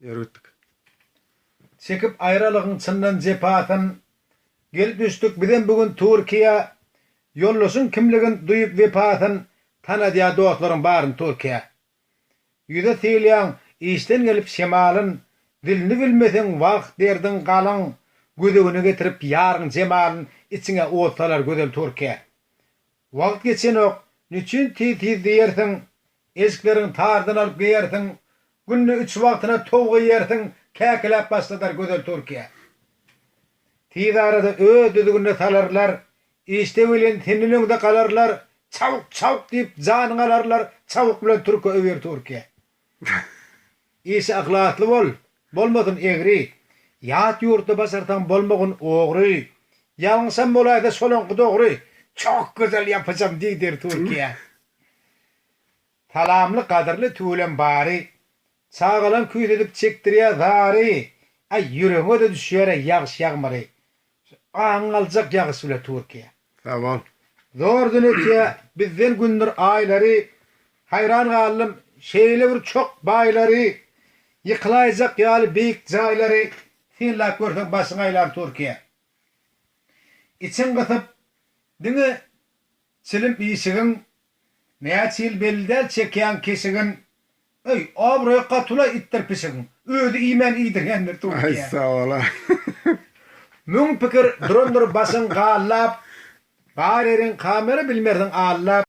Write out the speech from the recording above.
Ýör gitdik. Çekip aýralygyň çyndan jepasyn, Gelip düşdük bizem bu gün Türkiýä. Ýoldaşyň kimligin duýup wepasyn, Tanadýar dostlaryň baryn Türkiýä. Ýüze sylýaň işden gelip şemalyn, Dilini bilmeseň wah derdiň galyň, Gözegine getirip ýaryň jemalyn, Içiňe ot salar gözel Türkiýä. Wagt geçenok, nüçin tiz-tiz diýersiň, Eşikleriňi tardan alyp geýersiň, Günde üç wagtyna towuk iýersiň, Käkiläp başladar gözel Türkiýe. Tiz arada öz düzgünine salarlar, Işde welin senden öňde galarlar, Çabuk, çabuk diýip janyňy alarlar, Çabuk bilen türke öwer Türkiýe. Işe yhlasly bol, bolmasyn egri, Ýat ýurtda başarsaň bolmagyn ogry, Ýalňyşam bolaýsa şolaňky dogry, Çok gözel ýapyjam diýdir Türkiýe. Salamly gadyrly tüwelem bary, Çagalaň küýsedip çekdirýär zary, Aý ýüregiňe-de düşýär-ä ýagyş ýagmyry, Şu aňyň aljak ýagyş bile Türkiýe. Sag bol. Zordan ötýä bizden gündür aýlary, Haýran galdym şeýle bir çok baýlary, Ýykylaýjak ýaly beýik jaýlary Synlap görseň başyň aýlar Türkiýe. Içiň gysyp diňe çilim işigiň, Näçe ýyl belli däl çekýäň keşigin, Öý, abraýy gatyla itdir pişigiň, Özi iýmän iýdirýändir Aý Türkiýe. sag bol-a. Müň pikir durandyr başyň gallap, Bar ýeriň kamera bilmersiň allap.